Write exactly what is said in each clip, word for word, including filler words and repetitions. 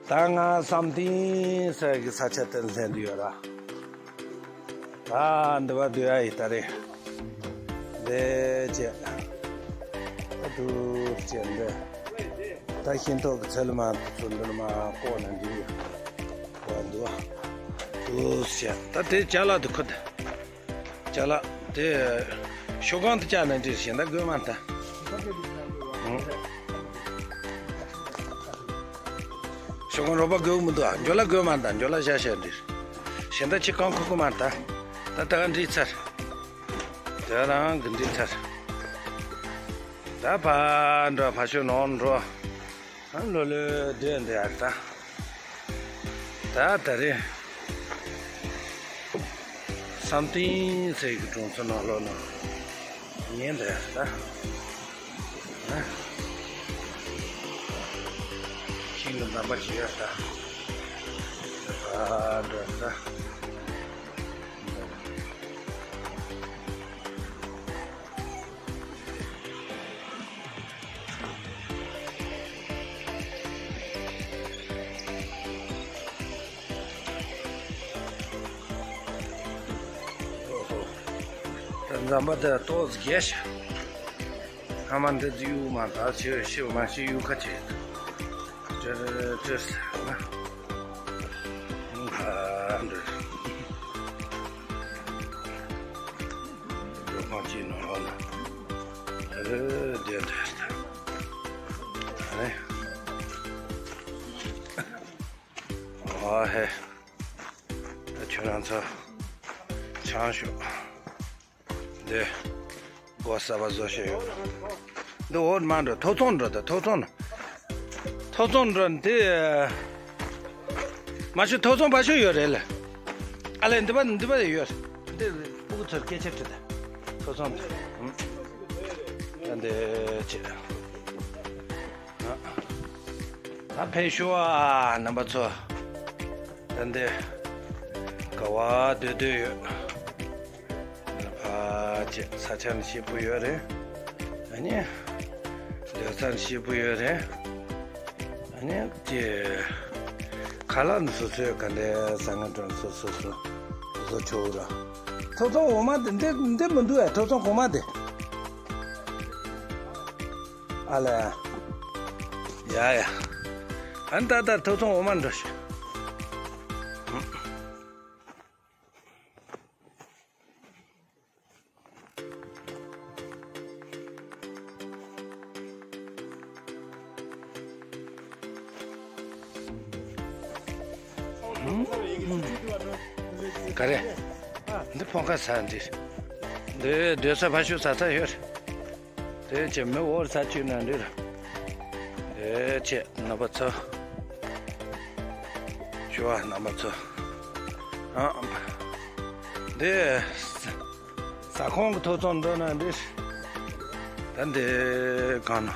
ད་ང་བསམ་གཏན་ཟེར་གྱི་ས་ཆ་དེར་སླེབས་འདི་ཡོད་ར། ད་འདི་བ་འདི་ཡ་ཡི་ད་རེད། འདི་བྱས། ད་དུ་བྱས་འདི། ད་ཤིང་ཐོག་གི་ཚལ་མ་ཚོ་འདི་མ་བཀོག་ན་འདི་ཡོད། བ་འདི་བ། དུ་བྱས། ད་དེ་ཅ་ལག་འདི་ཁུ་ད། ཅ་ལག་དེ་ཤོག་ཁང་དུ་བཅག་ནས་འདྲི་གཞན་དག་དགོས་མ་ད། ཤོག་ཁང་རོགས་པ་དགོས་མི་འདུག་ཨ། འཇོ་ལ་དགོས་མ་ད། འཇོ་ལ་བཞག་བཞག་འདྲི། གཞན་དག་ཅི་གང་ཁུག་ཁུག་མ་ད། ད་ད་ག་འདྲི་ཚར། དེ་རང་གི་འདྲི་ཚར། ད་ཕ་འགྲོ་ཕ་ཤོད་ནང་འགྲོ། ཨ་ལོ་ལོ་བསྡད་འདི་ཨ་ད། ད་ད་རེད། བསམ་གཏན་ཟེར་གྱི་གྲོང་ཚོ་ནང་ལོགས་ན་ཉན་འདི་ཨ་ད། ཨ། ཤིང་གི་འདམ་པ་ཅིག་ཨ་ད། ད་འདི་ཨ་ད། ད་འཛམ་བུ་གླིང་ཏོག་ཙམ་རྒྱས་ཤག་སྔ་མ་འདི་ཚོ་གཡུག་མ་ཐག་ཆེ་ཤི་མ་ཤི་གཡུག་ཁ་ཆེ། ཏྲི་ཏྲི་ཟེར་ན། ཨ་འདི། ལོ་མ་ཅིག་ནང་ལོགས་ལ། ཨ་རེ་བསྡད་དེ། ཨ་རེ། ཨ་ཧེ། ད་ཁྱོད་རང་ཚོ་ཆང་ཞོག་འདི་སྒོ་གསར་པ་བཟོ་བྱས་ཡོད། འདི་འོ་མ་འགྲོ་ཐོག་ཚོང་འགྲོ་ད་ཐོག་ཚོང་ནི། ཐོག་ཚོང་འགྲོ་འདི། མ་ཤོད་ཐོག་ཚོང་ཕ་ཤོད་ཡོད་རེད་ལ། ཨ་ལས་འདི་པ་འདི་པ་ཡོད། འདི་སྤུ་གུ་ཚོར་སྐད་ཆ་དྲི་ད། ཐོག་ཚོང་འདི། ཨ་འདི་ཆེ། ད་ཕེབས་ཤོག་ཨ་རྣམ་པ་ཚོ། ད་འདི་ག་བ་སྡོད་སྡོད་ཡོད། ཕ་ཅེ་ས་ཆ་ནི་སྐྱིད་པོ་ཡོད་རེད། ཨ་ནི་སྡོད་ས་ནི་སྐྱིད་པོ་ཡོད་རེད། ཨ་ནི་ཅེ་ཁ་ལག་ནི་སོ་སོའི་ག་འདྲའི་ཟ་ངན་དྲོན་སོ་སོ་སོ་བཟོ་ཆོག་ར། ཐོག་ཚོང་འོ་མ་འདི་འདི་འདི་མི་འདུག་ཨ། ཐོག་ཚོང་གོང་མ་འདི། ཨ་ལས། ཡ་ཡ། ཨ་ནི་ད་ལྟ་ཐོག་ཚོང་འོ་མ་འགྲོ་ཤི། ག་རེ། འདི་ཕོང་ཁ་ས་འདི། འདི་སྡོད་ས་ཕ་ཤུ་ས་ས་ཡོད། དེ་ཆེ་མི་འོར་ས་ཆུ་ན་འདི་ར། དེ་ཆེ་ན་པ་ཚོ། ཞུ་བ་ན་པ་ཚོ། ཨ། འདི། ས་ཁོང་གི་ཐོ་ཚོང་འགྲོ་ན་འདི། ད་འདི་གང་ན།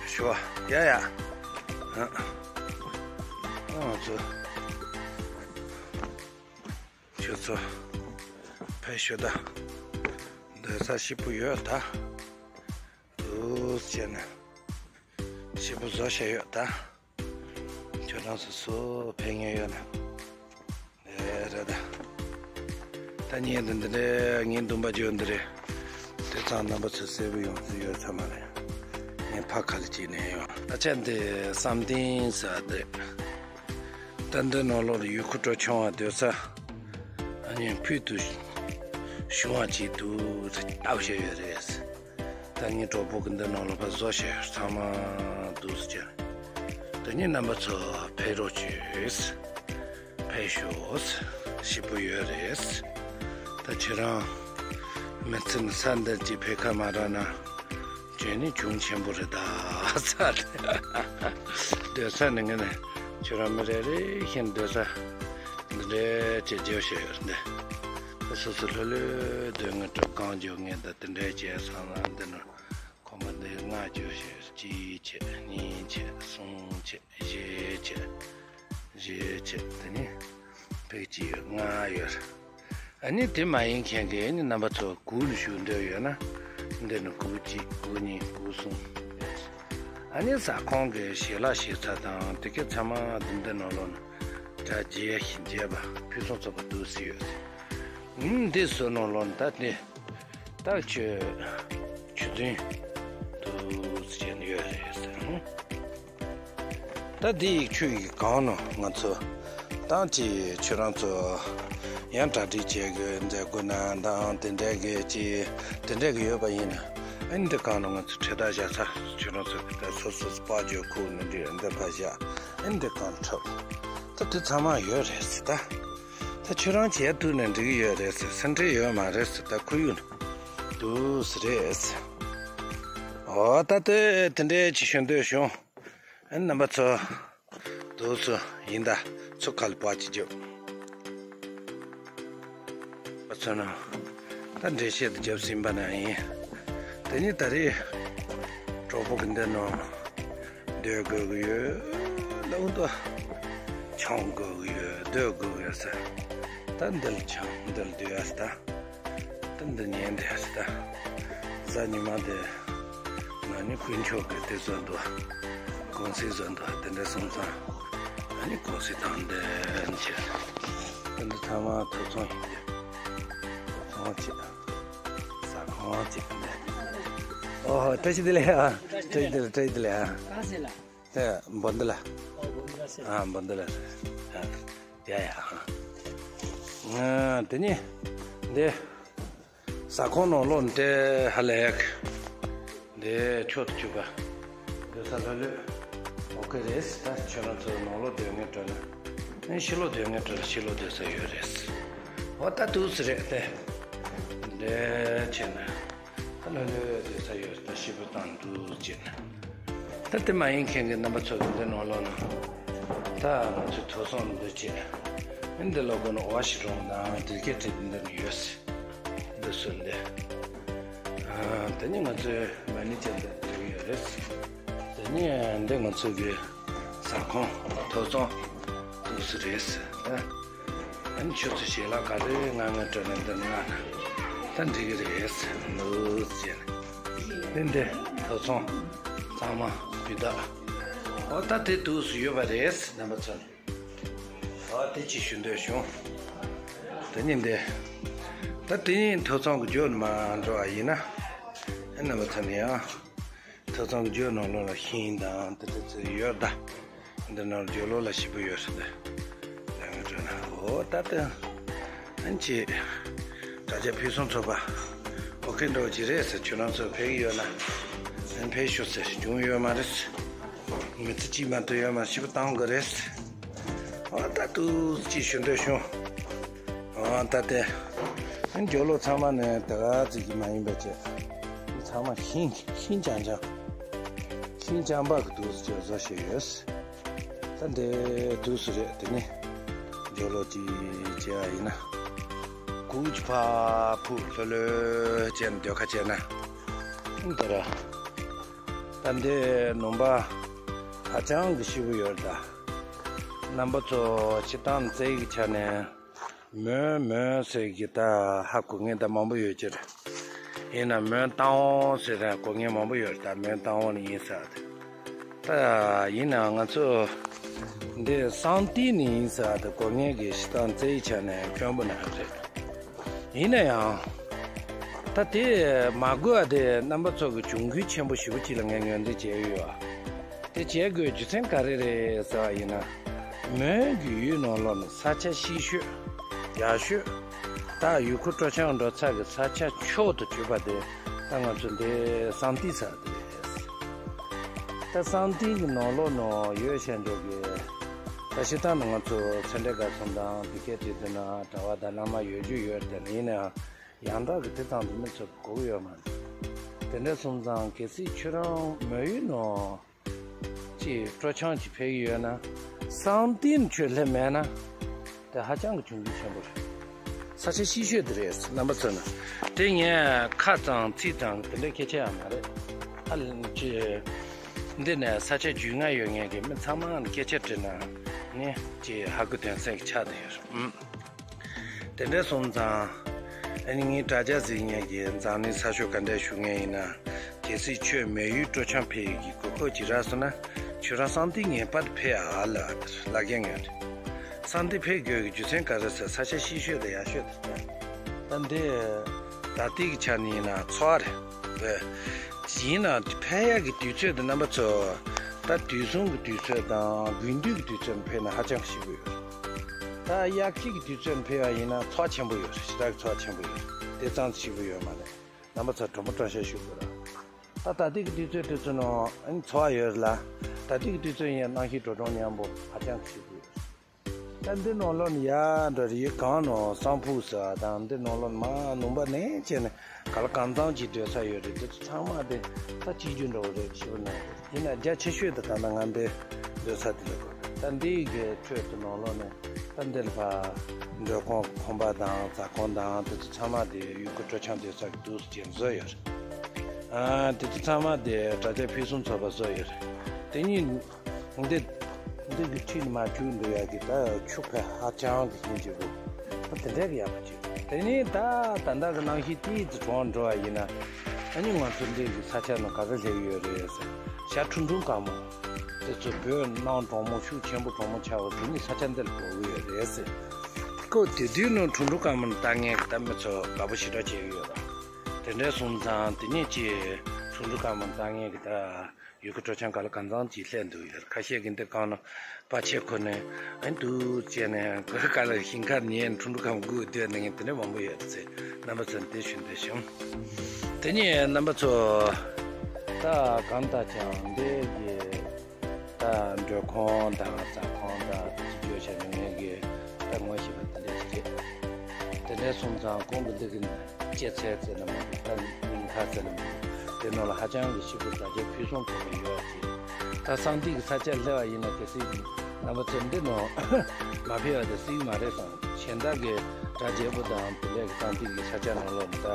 ཞུ་བ་ཡ་ཡ། ཨ། ཨ་ཚོ། ཁྱོད་ཚོ་ཕེབས་ཤོག་ད། སྡོད་ས་སྐྱིད་པོ་ཡོད་ད། འདུག་བྱས་ནས་སྐྱིད་པོ་བཟོ་བྱས་ཡོད་ད། ཁྱོད་རང་སོ་སོ་ཕེབས་མཁན་ཡོད་ན། ཨེ་རེད་ད། ད་ངས་འདི་འདི་རེད། ངས་འདུན་པ་བརྗོད་འདི་རེད། དེ་ཚང་རྣམ་པ་ཚོ་གསལ་པོ་ཡོང་ཡོད་ཚང་མ་རེད། ངས་ཕ་ཁ་ལ་ཅིག་ནས་ཡོང་། ད་ཆ་འདི་བསམ་གཏན་ཟེར་འདི། ད་འདི་ནང་ལོགས་ལ་ཡུལ་ཁུ་བྲོ་ཆུང་བ་སྡོད་ས། ཨ་ནི་ཕུད་དུ་ཞུང་བ་ཅིག་འདུག་ལྟ་བྱས་ཡོད་རེད། ད་ངའི་གྲོགས་པོ་གི་འདི་ནང་ལོགས་ཕར་བཟོ་བྱས་ཚང་མ་འདུག་ཟེར་གྱི། ད་ནི་རྣམ་པ་ཚོ་ཕེབས་རོགས་བྱོས། ཕེབས་ཤོག་སྐྱིད་པོ་ཡོད་རེད། ད་ཁྱེད་རང་མི་ཚེ་ནི་ས་འདིར་གྱི་ཕེབས་ཁ་མ་རག་ན། ཅོས་ནི་གྱོང་ཆེན་པོ་རེད་ད་ས་རེད། སྡོད་ས་ནི་ངས་ནི་ཁྱོད་རང་མི་རེ་རེ་བཞིན་སྡོད་ས་འདི་འདྲའི་ཅེས་བརྗོད་བྱས་ཡོད་འདི། སོ་སོ་ལྷོད་ལྷོད་སྡོད་ངེས་འགྲོ་གང་བརྗོད་ངེས་ད་དེ་འདྲའི་བྱས་སོང་ན་འདི་ནི་ཁོ་མ་འདི་ལྔ་བརྗོད་བྱས་གཅིག་བྱས་གཉིས་བྱས་གསུམ་བྱས་བཞི་བྱས་བཞི་བྱས་དེ་ནི་ཕེབས་ཀྱི་ཡོད་ལྔ་ཡོད། ཨ་ནི་དེ་མ་ཡིན་མཁན་གྱི་ཨ་ནི་རྣམ་པ་ཚོ་གུར་ནས་བཞུགས་འདོད་ཡོད་ན། འདི་ནི་གུར་གཅིག་གུར་གཉིས་གུར་གསུམ། ཨ་ནི་ཟ་ཁང་གི་ཞལ་ལག་ཞིག་ཚ་དང་དེ་གའི་ཚང་མ་འདི་འདི་ནང་ལོགས་ནས་གྲ་རྒྱས་ཤིང་རྒྱས་པ་ཕུན་སུམ་ཚོགས་པ་འདུག་སེ་ཡོད། ཨུམ་འདི་ཚོ་ནང་ལོགས་ནས་ད་དེ་ད་ཆུ་ཆུ་རྫིང་འདུག་སེ་བྱས་ནས་ཡོད་རེད་ཟེར། ད་འདི་ཡི་ཆུ་ཡི་སྒང་ནང་ང་ཚོ་ཏང་ཅི་ཁྱོད་རང་ཚོ་ཡང་གྲ་སྒྲིག་བྱེད་དགོས་མཛད་དགོས་ན་དང་དེ་འདྲའི་གི་ཅི་དེ་འདྲའི་གི་ཡོད་པ་ཡིན་ན། ཨ་ནི་འདི་སྒང་ནང་ང་ཚོ་གྲལ་སྟར་བཞག་ཚར། ཁྱོད་རང་ཚོ་གི་ད་སོ་སོ་སོ་པར་འཇོག་ཁུག་ནས་འདི་འདི་ཕར་བཞག་ཨ་ནི་འདི་སྒང་འཁྲབ། ད་དེ་ཚང་མ་ཡོད་རེད་ཟེར། ད་ད་ཁྱོད་རང་བྱས་ཐུབ་ནས་འགྲིག་གི་ཡོད་རེད་ཟེར། སེམས་ཁྲལ་ཡོད་མ་རེད་ཟེར། ད་ཁོར་ཡུག་ནང་འདུག་སེ་རེད་ཟེར། འོ་ད་དེ་དེ་འདྲའི་ཅིག་ཞུ་འདོད་བྱུང་། ཨ་ནི་རྣམ་པ་ཚོ། འདུག་སེ་ཡིན་ད། ཚུར་ཁ་ལ་པར་ཅིག་རྒྱོབ། ཨ་ཚོ་ན། ད་འགྲེལ་བཤད་དེ་རྒྱབ་ཟིན་པ་ན་ཡིན། དེ་ནི་ད་རེས་གྲོགས་པོ་གི་འདི་ནང་སྡོད་དགོས་ཀྱི་ཡོད་ལབ་འདུག་ཆང་དགོས་ཀྱི་ཡོད། སྡོད་དགོས་ཀྱི་ཡོད་ཟེར། ད་འདི་ལ་ཆང་འདི་ལ་སྡོད་ཡ་ཟེར་ད། ད་འདི་ཉན་དེ་ད། གཟའ་ཉི་མ་དེ། ང་ནི་དཀོན་མཆོག་གི་དེ་བཟོ་འདུག་གུང་སེང་བཟོ་འདུག་དེ་འདྲ་སོང་ཙང་། ང་ནི་གུང་སེང་དང་ལྡན་བྱས། དེ་འདི་ཚང་མ་ཐོབ་ཚང་ཡིན་ཏེ། ཐོབ་ཚང་བྱས། ཟ་ཁང་བྱས་ཏེ། ཨོ་བཀྲ་ཤིས་བདེ་ལེགས་ཨ། བཀྲ་ཤིས་བདེ་ལེགས། བཀྲ་ཤིས་བདེ་ལེགས་ཨ། གང་ཟེར་ལ། དེ་འབོ་འདི་ལ། ཨོ་འབོ་འདི་ལ་ཟེར། ཨ་འབོ་འདི་ལ་ཟེར། ཨ། ཡ་ཡ། ང་དེ་ནི་འདི་ཟ་ཁང་ནང་ལོགས་འདི་ཧ་ལས་ཡག་འདི་མཆོག་ཏུ་གྱུར་པ་འདི་ས་ལྷོད་ལྷོད་ཨོ་ཁེ་རེད། ད་ཁྱོད་རང་ཚོ་ནང་ལོགས་སྡོད་ངེས་སྤྲོ་ན་ནི་ཕྱི་ལོགས་སྡོད་ངེས་སྤྲོ་ན་ཕྱི་ལོགས་སྡོད་ས་ཡོད་རེད། འོ་ད་འདུག་སེ་རེད་དེ། འདི་བྱས་ན། ད་ལྷོད་ལྷོད་དེ་ས་ཡོད་ད་ཤི་བོ་དང་འདུག་ཅེ་ན། ད་དེ་མ་ཡིན་མཁན་གྱི་རྣམ་པ་ཚོ་གི་འདི་ནང་ལོགས་ན། ད་ང་ཚོའི་ཐོ་སོང་འདི་བྱས། འདི་ལོ་དགོན་ཨོ་ཝ་ཤི་རོང་དང་དེ་སྐད་བྲིས་འདི་ནི་ཡོད་སྲིད། འདི་སུ་འདི། ཨ། དེ་ནི་ང་ཚོའི་མ་ཎི་བྱེད་འདི་འདི་ཡོད་རེད། དེ་ནི་འདི་ང་ཚོ་གི་ཟ་ཁང་ཐོ་སོང་འདུག་སེ་རེད། ཨ། ཨ་ནི་ཁྱོད་ཚོ་ཞལ་ལག་ག་རེ་མངགས་མངགས་སྤྲོད་ནས་འདི་མངགས་ན་ད་འགྲིག་གི་རེད་ཟེར་འདུག་ཟེར་ནས། འདི་འདི་ཐོ་ཚོང་གཙང་མ་སྤུས་དག་ཨོ་ད་དེ་འདུག་སེ་ཡོད་པ་རེད་རྣམ་པ་ཚོ་ནས། ཨོ་དེ་ཅིག་ཞུ་འདོད་བྱུང་། དེ་ནི་འདི། ད་དེ་ནི་ཐོ་ཚོང་གི་རྒྱུ་མ་འགྲོ་བ་ཡིན་ན། ཨ་རྣམ་པ་ཚོ་ནས་ཡང་། ཐོ་ཚོང་གི་རྒྱུ་ནང་ལོགས་ལ་ཤིང་དང་དེ་དེ་ཚོ་ཡོད་ད། འདི་ནང་ཇོ་ལོ་ལ་ཞིབ་པོ་ཡོད་ཟེར་ཏེ། ད་ང་ཚོ་ན་འོ་ད་ལྟ་ཨན་ཅི་དྲ་རྒྱ་ཕུན་སུམ་ཚོགས་པ་ཨོ་ཁེ་འགྲོ་ཅི་རེད་ཟེར། ཁྱོད་རང་ཚོ་ཕེབས་ཀྱི་ཡོད་ན་ཨན་ཕེབས་ཤོག་ཟེར། བྱུང་ཡོད་མ་རེད། མི་ཚེ་གཅིག་མ་གཏོགས་ཡོད་མ་ཞིབ་པོ་བཏང་དགོས་རེད། འོ་ད་ཏུ་ཅི་ཞུ་འདོད་བྱུང་། ཨ་ད་ལྟ་ཨན་ཇོ་ལོ་ཚང་མ་ནས་དེ་ག་ཙིག་གི་མ་ཡིན་པ་བྱས། ཚང་མ་ཤིང་ཤིང་ཅང་ཅང་། ཤིང་ཅང་པ་གི་དུས་སུ་བཟོ་བྱས་ཡོད། ད་འདི་དུས་སུ་རེད། དེ་ནི་ཇོ་ལོ་ཅི་བྱས་པ་ཡིན་ན། གུག་ཅི་ཕ་ཕུ་ལྷོད་ལྷོད་བྱས་ནས་སྡོད་ཁ་བྱས་ན། འདི་ར། ད་འདི་ནུམ་པ་ཧ་ཅང་གི་ཞིབ་པོ་ཡོད་ད། རྣམ་པ་ཚོ་སྤྱིར་བཏང་རྩེད་ཀྱི་ཆ་ནས། མོན་མོན་ཟེར་གྱི་ད་ཧ་གོ་ངེས་ད་མང་པོ་ཡོད་ཀྱི་རེད། ཡིན་ན་མོན་རྟ་དབང་ཟེར་ད་གོ་ངེས་མང་པོ་ཡོད་རེད། ད་མོན་རྟ་དབང་ནི་ཡིན་ཟེར་ད། ད་ཡིན་ན་ང་ཚོ་འདི་སང་ཏི་ནི་ཡིན་ཟེར་ད་གོ་ངེས་ཀྱི་ཤི་སྟངས་རྩེ་ཡི་ཆ་ནས་དཀོན་པོ་ན་རེད། ཡིན་ན་ཡང་། ད་དེ་མ་དགོས་པ་དེ་རྣམ་པ་ཚོ་གི་གྱོང་གུད་ཆེན་པོ་ཞེ་པོ་ཅིག་ལ་ངས་ངོས་འཛིན་བྱས་ཡོད། དེ་བྱེད་དགོས་རྒྱུ་མཚན་ག་རེ་རེད་ཟེར་བ་ཡིན་ན། མོན་གྱི་ཡུལ་ནང་ལོགས་ནས་ས་ཆ་བཤིག་ཤོས། ཡག་ཤོས། ད་ཡུལ་ཁུལ་སྤྲོ་འཆམ་འགྲོ་ས་གི་ས་ཆ་མཆོག་ཏུ་གྱུར་པ་དེ་ད་ང་ཚོ་འདི་སང་ཏི་ཟེར་དེ་རེད། ད་སང་ཏི་གི་ནང་ལོགས་ནང་ཡོད་ཤེས་འཇོག་གི། ད་སྤྱིར་བཏང་ནི་ང་ཚོ་ཚེ་འདས་དགའ་གསུམ་དང་དེ་སྐད་དེ་དུས་ན་གྲྭ་པ་དང་བླ་མ་ཡོད་རྒྱུ་ཡོད་དེ་ཡིན་ན་ཡང་། ཡང་དག་གི་དེ་ཙམ་དུ་མི་ཚོར་གོ་གི་ཡོད་མ་རེད། དེ་འདྲ་སོང་ཙང་གལ་སྲིད་ཁྱོད་རང་མོན་ཡུལ་ནང་ཅིག་སྤྲོ་འཆམ་ཅིག་ཕེབས་ཀྱི་ཡོད་ན། སང་ཏིན་ཁྱོད་སླེབས་མེད་ན། དེ་ཧ་ཅང་གི་གྱོང་གུད་ཆེན་པོ་རེད། ས་ཆ་བཤིག་ཤོས་དེ་རེད། རྣམ་པ་ཚོ་ན། དེ་ངས་ཁ་ཙང་ཚིག་ཙང་དེ་འདྲའི་སྐད་ཆ་ཡང་མ་རེད། ཨ་ལ་ཅི། འདི་ནས་ས་ཆ་རྒྱུས་མངའ་ཡོད་མཁན་གྱི་མི་ཚང་མ་ལ་སྐད་ཆ་དྲིས་ན་ནི་ཅི་ཧ་གོ་དོན་གསལ་གྱི་ཆགས་བསྡད་ཡོད་རེད། ཨུམ། དེ་འདྲ་སོང་ཙང་། ཨ་ནི་ངའི་དྲ་རྒྱ་གཟིགས་མཁན་གྱི་འཛམ་གླིང་ས་ཕྱོགས་ག་འདྲ་བཞུགས་མཁན་ཡིན་ན། གལ་སྲིད་ཁྱོད་མེ་ཡོས་སྤྲོ་འཆམ་ཕེབས་ཡས་ཀྱི་གོ་སྐབས་ཅིག་རག་སོང་ན། ཁྱོད་རང་གསང་སྟེང་ངེས་པར་ཕེབས་ཨ་ལབ་ལབ་མཁན་ཡོད་རེད། གསང་སྟེང་ཕེབས་དགོས་ཀྱི་རྒྱུ་མཚན་ག་རེ་ཟེར། ས་ཆ་ཞིག་ཤོས་དང་ཡག་ཤོས་དེ་རེད། ད་འདི་ད་ལྟའི་གི་ཆ་ནས་ཡིན་ན་ཚོ་བ་རེད། ཡིན་ནའང་ཕེབས་ཡག་གི་དུས་ཚོད་དེ་རྣམ་པ་ཚོ། ད་དུས་སྲུང་གི་དུས་ཚོད་དང་དགུན་དུས་ཀྱི་དུས་ཚོད་ཕེབས་ན་ཧ་ཅང་གི་སྐྱིད་པོ་ཡོད་རེད། ད་དབྱར་ཁྱི་གི་དུས་ཚོད་ཕེབས་པ་ཡིན་ན་ཚོ་བ་ཆེན་པོ་ཡོད་རེད། ཞེ་དྲག་གི་ཚོ་བ་ཆེན་པོ་ཡོད་རེད། དེ་ཙམ་གྱིས་སྐྱིད་པོ་ཡོད་མ་རེད། རྣམ་པ་ཚོ་དྲོ་མོ་སྤྲོ་འཆམ་ཞུ་དགོས་ར། ད་ད་ལྟའི་གི་དུས་ཚོད་དུས་ཚོད་ནང་ཨ་ནི་ཚོ་བ་ཡོད་རེད་ལ། ད་ལྟའི་གི་དུས་ཚོད་ཡིན་ན་གནམ་གཤིས་དྲོ་གྲང་མཉམ་པོ་ཧ་ཅང་གི་སྐྱིད་པོ་ཡོད་རེད། ད་འདི་ནང་ལོགས་ནས་ཡར་འགྲོ་རེད། གངས་ནང་སྲང་ཕུག་ཟེར་བ་དང་། འདི་ནང་ལོགས་ནས་མར་ལུང་པ་ནས་བྱས་ནས་ག་ལ་གང་འཚམ་ཅིག་སྡོད་ས་ཡོད་རེད། དེ་ཚོ་ཚང་མ་དེ་ད་གཅིག་གྱུར་འདྲ་བོ་རེད། ཞེ་པོ་ནས་ཡིན་ན་རྒྱ་ཆེ་ཤོས་དེ་ད་ལྟ་ང་འདི་སྡོད་ས་དེ་ལ་དགོས་རེད། ད་འདི་གི་ཁྲོད་དུ་ནང་ལོགས་ནས་ད་འདིར་ཕར་མགྲོན་ཁང་ཁང་པ་དང་ཟ་ཁང་དང་དེ་ཚོ་ཚང་མ་དེ་ཡུལ་སྐོར་སྤྲོ་འཆམ་སྡོད་ས་གི་འདུག་སེ་བཟོས་ཡོད་རེད། ཨ་དེ་ཚོ་ཚང་མ་དེ་དྲ་རྒྱ་ཕུན་སུམ་ཚོགས་པ་བཟོས་ཡོད་རེད། དེ་གཉིས། འདི། འདི་གི་འཁྲིས་ནས་མར་རྒྱུག་འགྲོ་ཡག་གི་ད་ཆུ་ཕར་ཧ་ཅང་གི་ཡིན་གྱི་རུ། ཨ་དེ་འདྲ་གི་ཡག་པོ་ཅིག་དེ་ནས་ད་ད་ལྟ་གི་གནམ་གཤིས་ཏོག་ཙམ་གྲང་འགྲོ་བ་ཡིན་ན། ཨ་ནི་ང་ཚོ་འདི་གི་ས་ཆ་ནང་ག་རེ་སླེབས་ཡོད་རེད་ཟེར། ཤར་ཁྲུང་ཁྲུང་དཀར་མོ། དེ་ཚོ་བོད་གནམ་གྲང་མོ་ཤུགས་ཆེན་པོ་གྲང་མོ་ཆགས་པ་དེ་ནི་ས་ཆ་འདིར་འབབ་ཀྱི་ཡོད་རེད་ཟེར། ཁོ་དེ་དུས་ནང་ཁྲུང་ཁྲུང་དཀར་མོ་ལ་ལྟ་མཁན་གི་ད་མི་ཚོ་དགའ་པོ་ཞེ་དྲག་བྱེད་ཀྱི་ཡོད་རེད། དེ་འདྲ་སོང་ཙང་དེ་ནས་ཅིག་ཁྲུང་ཁྲུང་དཀར་མོ་ལ་ལྟ་མཁན་གི་ད། ཡུལ་སྐོར་སྤྲོ་འཆམ་ག་ལ་གང་འཚམ་ཅིག་སླེབས་འདུག་ཡོད། ཁ་ཤས་ཀྱིས་འདིར་གང་ན་པར་ཆས་ཁུར་ནས་ཨ་འདུག་བྱས་ནས་ག་ལ་ཞིང་ཁར་ཉལ་ཁྲུང་ཁྲུང་ཁྲུང་སྒུག་སྡོད་ནས་དེ་འདྲ་མང་པོ་ཡོད་ཚེ། རྣམ་པ་ཚོ་འདི་ཞུ་འདོད་བྱུང་། དེ་ནས་རྣམ་པ་ཚོ་ད་གང་ལྟར་ཀྱང་འདི་གི་ད་མགྲོན་ཁང་དང་ཟ་ཁང་དང་དེ་ཚོ་བརྗོད་བྱས་ནས་ངས་གི་ད་ངོ་ཤེས་པ་དེ་འདྲ་ཞིག་རེད། དེ་འདྲ་སོང་ཙང་ཁོང་གི་འདི་གི་སྐྱེད་ཚལ་ཟེར་ན་མི་འདུག་ད་ཉིན་ཁ་ཟེར་ན་མི་འདུག་དེ་ནང་ལ་ཧ་ཅང་གི་ཞིབ་པོ་དྲ་རྒྱ་ཕུན་སུམ་ཚོགས་པ་ཡོད་ཅེས། ད་གསང་སྟེང་གི་ས་ཆར་སླེབས་པ་ཡིན་ན་གལ་སྲིད་རྣམ་པ་ཚོ་འདི་ནང་མ་ཕེབས་པ་དེ་སྲིད་མ་རེད་བསམ། གཞན་དག་གི་དྲ་རྒྱ་པོ་དང་དེ་ལས་གི་གསང་སྟེང་གི་ས་ཆ་ནང་ལོགས་ད་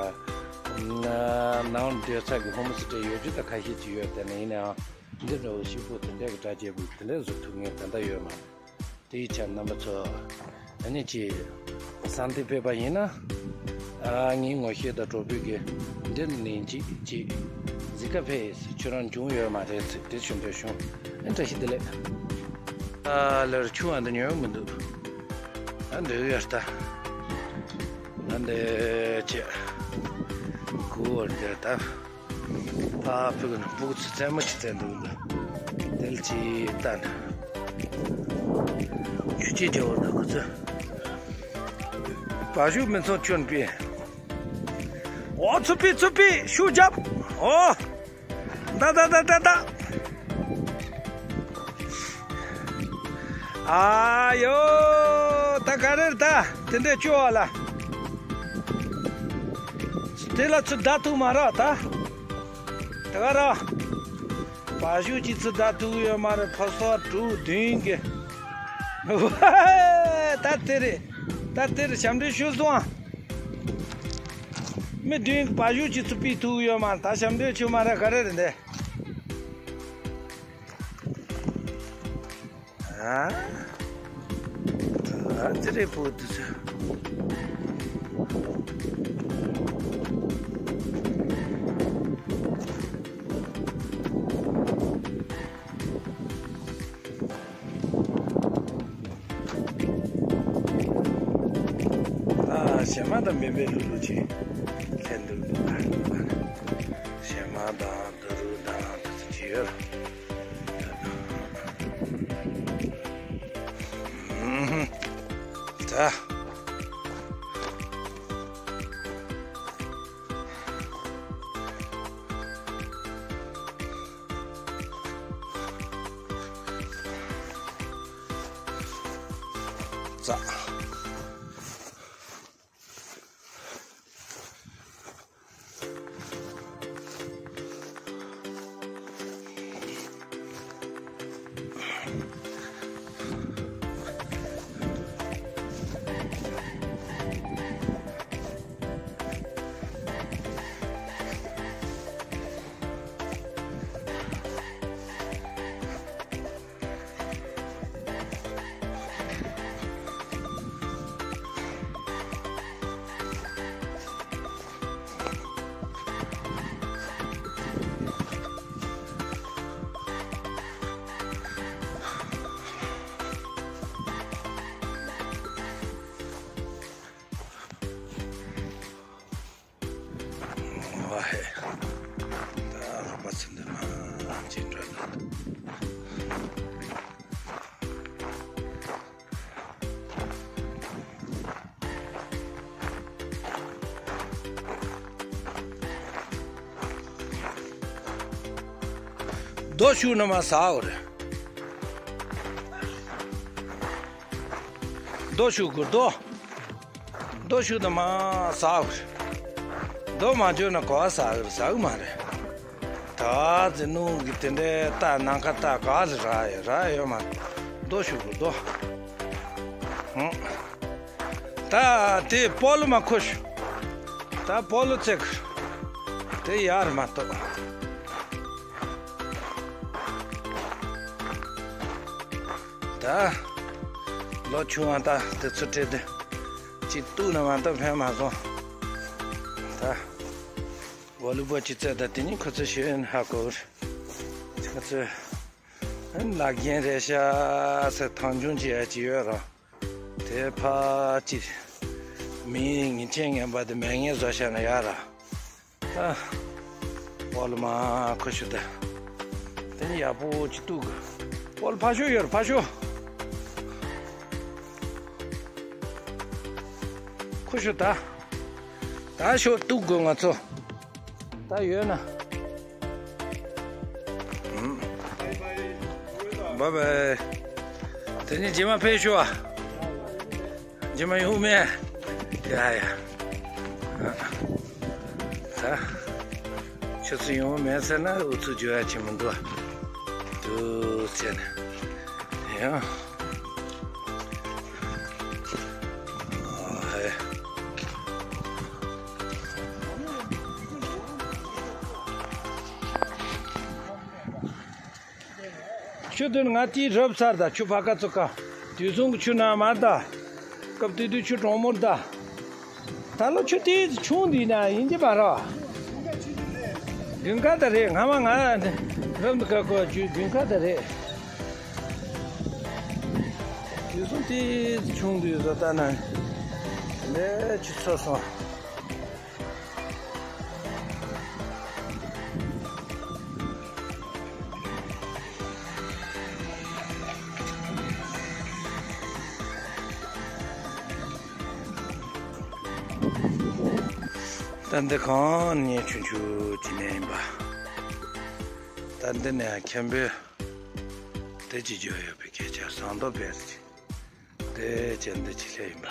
ནང་སྡོད་ས་གི་ཧོམ་སི་ཊེ་ཡོད་རྒྱུ་ད་ཁ་ཤས་ཅིག་ཡོད། དེ་ནས་ཡིན་ནའང་འདི་འདྲ་བོ་ཞིབ་པོ་དེ་འདྲ་གི་དྲ་རྒྱ་པོ་དེ་འདྲ་བཟོ་ཐུབ་མཁན་ད་ལྟ་ཡོད་མ་རེད། དེའི་ཆ་རྣམ་པ་ཚོ་ཨ་ནི་ཅིག་གསང་སྟེང་ཕེབས་པ་ཡིན་ན། ཨ་ངའི་ངོ་ཤེས་དང་གྲོགས་པོའི་གི་འདིར་ནས་ཅིག་ཅིག་གཟིགས་ག་ཕེབས་ཟེར། ཁྱོད་རང་བྱུང་ཡོད་མ་རེད་ཟེར། དེ་ཞུ་འདོད་བྱུང་། ཨ་བཀྲ་ཤིས་བདེ་ལེགས། ཨ་ལར་ཆུ་བ་འདི་ཉོ་མི་འདུག་ཨ་འདི་ཡོད་ད། ཨ་འདི་ཅེ་གུ་བར་འདི་ད། ཕ་ཕུག་ན་ཕུག་ཚུ་རྩེད་མོ་ཅི་རྩེད་འདུག་ལ། དེ་ལ་ཅི་ལྟ་ན། ཆུ་ཅི་རྒྱ་བོ་ན་ཁུ་ཚུ། བ་ཞུ་མི་ཚོ་ཁྱོད་པི། ཨོ་ཚུ་པི་ཚུ་པི་ཤུ་རྒྱབ། ཨོ། ད་ད་ད་ད་ད། ཨ་ཡོ། ད་ག་རེ་རེད་ད། དེ་འདྲས་བཅོ་བ་ལ། དེ་ལ་ཚུར་བདའ་ཐུབ་མ་རེད་ད། དེ་ག་ར། བ་ཞུ་གཅིག་ཚུར་བདའ་ཐུབ་ཡོད་མ་རེད། ཕོ་སོ་དྲུག་བདུན་གྱི། ད་དེ་རེད། ད་དེ་རེད། ཞབས་འདྲེན་ཞུ་སོང་ཨ། མི་བདུན་གྱི་བ་ཞུ་གཅིག་ཚུར་ཕུད་ཐུབ་ཡོད་མ་རེད། ད་ཞབས་འདྲེན་ཞུ་མ་རེད། ག་རེ་རེད་འདི། ཨ། ཨ་ཙི་རེ་པོ་དུ་ཚ། ཨ་བྱེ་མ་དང་བེམ་པོ་ལྷུག་ལྷུག་ཅིག་ལྷན་དུ་འདུག་ཨ། བྱེ་མ་དང་དུ་རུ་དང་དུ་ཚུ་ཅིག་ཡོད། ད། ཙ། རྡོ་ཤུགས་ན་མ་ཟ་འོ་རེད། རྡོ་ཤུགས་དགོས་རྡོ། རྡོ་ཤུགས་ན་མ་ཟ་འོ་རེད། རྡོ་མ་འཇོག་ན་གོ་བ་ཟ་གི་རེད་ཟ་གི་མ་རེད། ད་ཟེ་ནུ་གི་དེ་འདྲའི་རྟ་ནམ་མཁའ་རྟ་ག་ལ་རག་ཡོད་རག་ཡོད་མ་རེད། རྡོ་ཤུགས་དགོས་རྡོ། ཧུང་། ད་དེ་སྤོ་ལོ་མ་ཁུ་ཤུ། ད་སྤོ་ལོ་བཙལ་གི། དེ་ཡར་མ་གཏོགས། ད་ལོ་ཆུང་བ་ད་དེ་ཚོ་སྤྲད་དེ་ཅིག་གཏུག་ན་མ་གཏོགས་ཕན་མ་སོང་། ད་ཝོ་ལི་བོལ་ཅིག་རྩེད་ད་དེ་ནི་ཁོ་ཚོ་ཤེས་ཡོན་ཧ་གོ་ཁོ་ཚོ་ལག་རྒྱན་རེད་ཤག་ཟེར་མཐོང་ཆུང་བྱེད་ཡ་ཅིག་ཡོད་ར། དེ་ཕ་ཅིག་མི་ངན་ཆེན་ངན་པ་དེ་མེད་ངན་བཟོ་བྱས་ན་ཡག་ར། ཨ། སྤོ་ལོ་མ་ཁུ་ཤུ་ད། དེ་ནི་ཡག་པོ་ཅིག་གཏུག་གི། སྤོ་ལོ་ཕ་ཤོ་ཡོད་ར་ཕ་ཤོ། ཁུ་ཤུ་ད། ད་ཤོ་གཏུག་དགོས་ང་ཚོ། ད་ཡོད་ན། ཨུམ། བཱའི་བཱའི། དེ་ནི་རྗེས་མ་ཕེབས་ཤོག་ཨ། རྗེས་མ་ཡོང་མེད། ཡ་ཡ། ཨ། ད། ཁྱོད་ཚོ་ཡོང་མེད་ཟེར་ན་ཨུ་ཚུགས་རྒྱོབ་ཡ་ཅིག་མི་འདུག་ཨ། འདུག་ཟེར་ནས། ཡང་། ཨ་ཧེ། ཆུ་དུ་ང་དེའི་རབ་ཚར་ད་ཆུ་ཕ་ཀ་ཚོ་ཀ། དུས་སོང་གི་ཆུ་ནང་མར་ད། སྐབས་དུས་དུས་ཆུ་གྲང་མོར་ད། ད་ལོ་ཆུ་དེ་ཆུང་འདི་ན་ཡིན་གྱི་མ་རེད། དགུན་ཁ་ད་རེད་ང་མ་ང་རབ་འདི་ཀ་ཀོ་རྒྱུ་དགུན་ཁ་ད་རེད། དུས་སོང་དེ་ཆུང་དུས་བཟོ་ལྟ་ན་ལས་ཆུ་ཚོ་སོང་། ད་འདི་གང་ཉེ་ཆུང་ཆུང་ཅི་ནས་ཡིན་པ། ད་འདི་ནས་མཁན་པོས་དེ་ཅི་བརྗོད་ཡོད་པའི་སྐད་ཆ་བཟང་མདོག་དཔེ་རེད། དེ་ཅན་འདི་ཅི་ལས་ཡིན་པ།